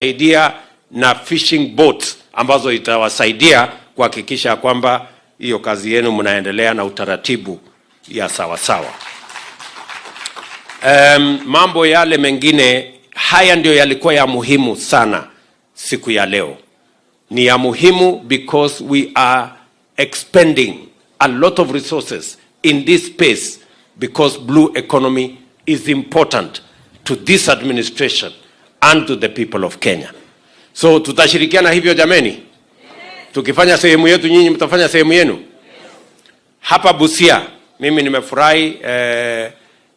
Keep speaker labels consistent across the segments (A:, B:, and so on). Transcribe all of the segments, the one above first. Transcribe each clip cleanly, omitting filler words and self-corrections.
A: Idea na fishing boats ambazo itawasaidia kuhakikisha kwamba hiyo kazi yenu mnaendelea na utaratibu ya sawasawa. Mambo yale mengine haya ndio yalikuwa ya muhimu sana siku ya leo. Ni ya muhimu because we are expending a lot of resources in this space because blue economy is important to this administration and to the people of Kenya. So tutashirikiana hivyo jameni? Tukifanya sehemu yetu, nyinyi mtafanya sehemu yenu. Hapa Busia mimi nimefurahi,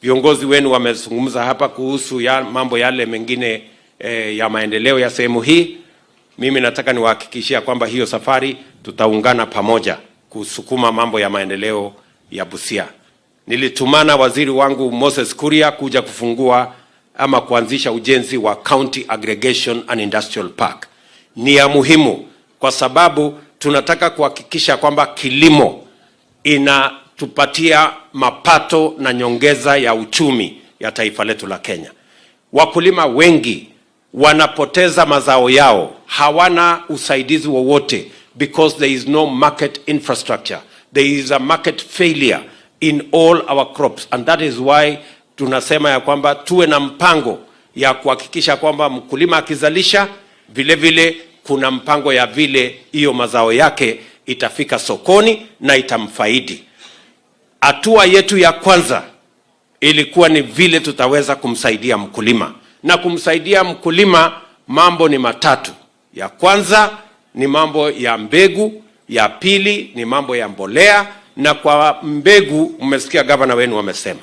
A: viongozi wenu wamezungumza hapa kuhusu ya mambo yale mengine ya maendeleo ya sehemu hii. Mimi nataka niwahakikishia kwamba hiyo safari tutaungana pamoja kusukuma mambo ya maendeleo ya Busia. Nilitumana waziri wangu Moses Kuria kuja kufungua ama kuanzisha ujenzi wa County Aggregation and Industrial Park. Ni ya muhimu kwa sababu tunataka kuhakikisha kwamba kilimo inatupatia mapato na nyongeza ya uchumi ya taifa letu la Kenya. Wakulima wengi wanapoteza mazao yao, hawana usaidizi wowote because there is no market infrastructure. There is a market failure in all our crops, and that is why tunasema ya kwamba tuwe na mpango ya kuhakikisha kwamba mkulima akizalisha, vile vile kuna mpango ya vile hiyo mazao yake itafika sokoni na itamfaidi. Hatua yetu ya kwanza ilikuwa ni vile tutaweza kumsaidia mkulima, na kumsaidia mkulima mambo ni matatu. Ya kwanza ni mambo ya mbegu, ya pili ni mambo ya mbolea, na kwa mbegu mmesikia gavana wenu wamesema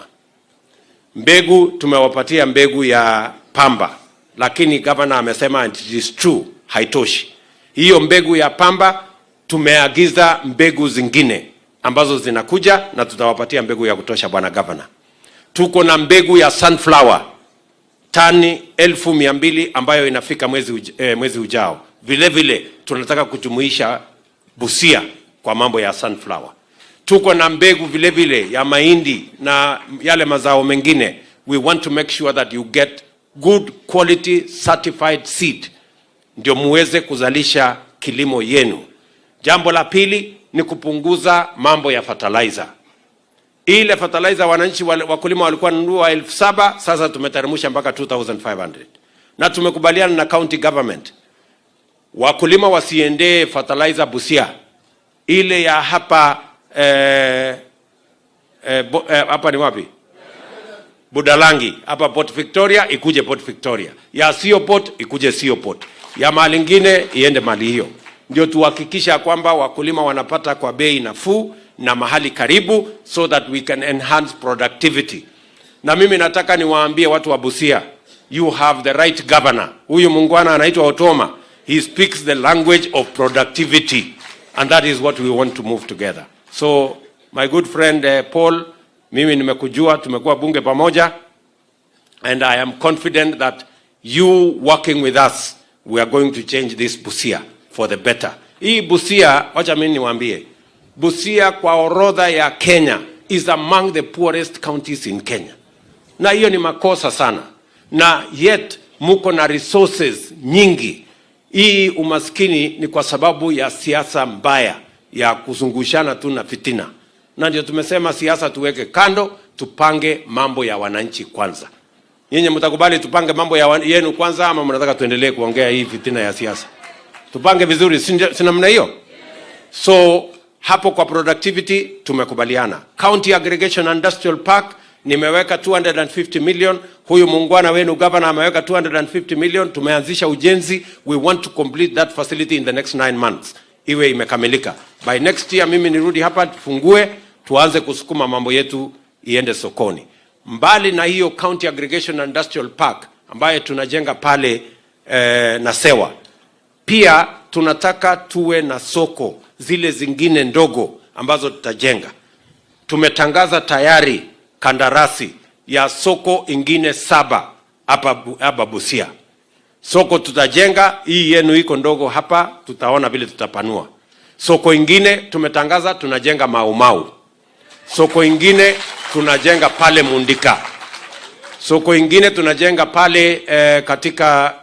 A: mbegu tumewapatia mbegu ya pamba, lakini gavana amesema, and it is true, haitoshi. Hiyo mbegu ya pamba tumeagiza mbegu zingine ambazo zinakuja na tutawapatia mbegu ya kutosha, bwana gavana. Tuko na mbegu ya sunflower tani 200,000 ambayo inafika mwezi ujao. Vile vile tunataka kujumuisha Busia kwa mambo ya sunflower. Tuko na mbegu vile vile ya mahindi na yale mazao mengine. We want to make sure that you get good quality certified seed ndio muweze kuzalisha kilimo yenu. Jambo la pili ni kupunguza mambo ya fertilizer. Ile fertilizer wananchi wakulima walikuwa wananunua 7,000, sasa tumeteremsha mpaka 2500 na tumekubaliana na county government wakulima wasiendee fertilizer Busia, ile ya hapa hapa ni wapi? Budalangi hapa Port Victoria ikuje Port Victoria, ya Sio Port ikuje Sio Port, ya mahali ingine iende mahali hiyo, ndio tuhakikisha kwamba wakulima wanapata kwa bei nafuu na mahali karibu, so that we can enhance productivity. Na mimi nataka niwaambie watu wa Busia, you have the right governor. Huyu muungwana anaitwa Otuoma, he speaks the language of productivity, and that is what we want to move together. So my good friend Paul, mimi nimekujua, tumekuwa bunge pamoja, and I am confident that you working with us, we are going to change this Busia for the better. Hii Busia, wacha mimi niwaambie, Busia kwa orodha ya Kenya is among the poorest counties in Kenya, na hiyo ni makosa sana, na yet muko na resources nyingi. Hii umaskini ni kwa sababu ya siasa mbaya ya kuzungushana tu na fitina, na ndio tumesema siasa tuweke kando, tupange mambo ya wananchi kwanza. Nyinyi mtakubali tupange mambo ya yenu kwanza ama mnataka tuendelee kuongea hii fitina ya siasa? Tupange vizuri, si namna hiyo? So hapo kwa productivity tumekubaliana. County Aggregation Industrial Park nimeweka 250 million. Huyu muungwana wenu governor ameweka 250 million. Tumeanzisha ujenzi. We want to complete that facility in the next 9 months, iwe imekamilika by next year. Mimi nirudi hapa tufungue, tuanze kusukuma mambo yetu iende sokoni. Mbali na hiyo County Aggregation Industrial Park ambayo tunajenga pale Nasewa, pia tunataka tuwe na soko zile zingine ndogo ambazo tutajenga. Tumetangaza tayari kandarasi ya soko ingine saba hapa Busia. Soko tutajenga, hii yenu iko ndogo hapa, tutaona vile tutapanua. Soko ingine tumetangaza tunajenga Mau Mau. Soko ingine tunajenga pale Mundika. Soko ingine tunajenga pale katika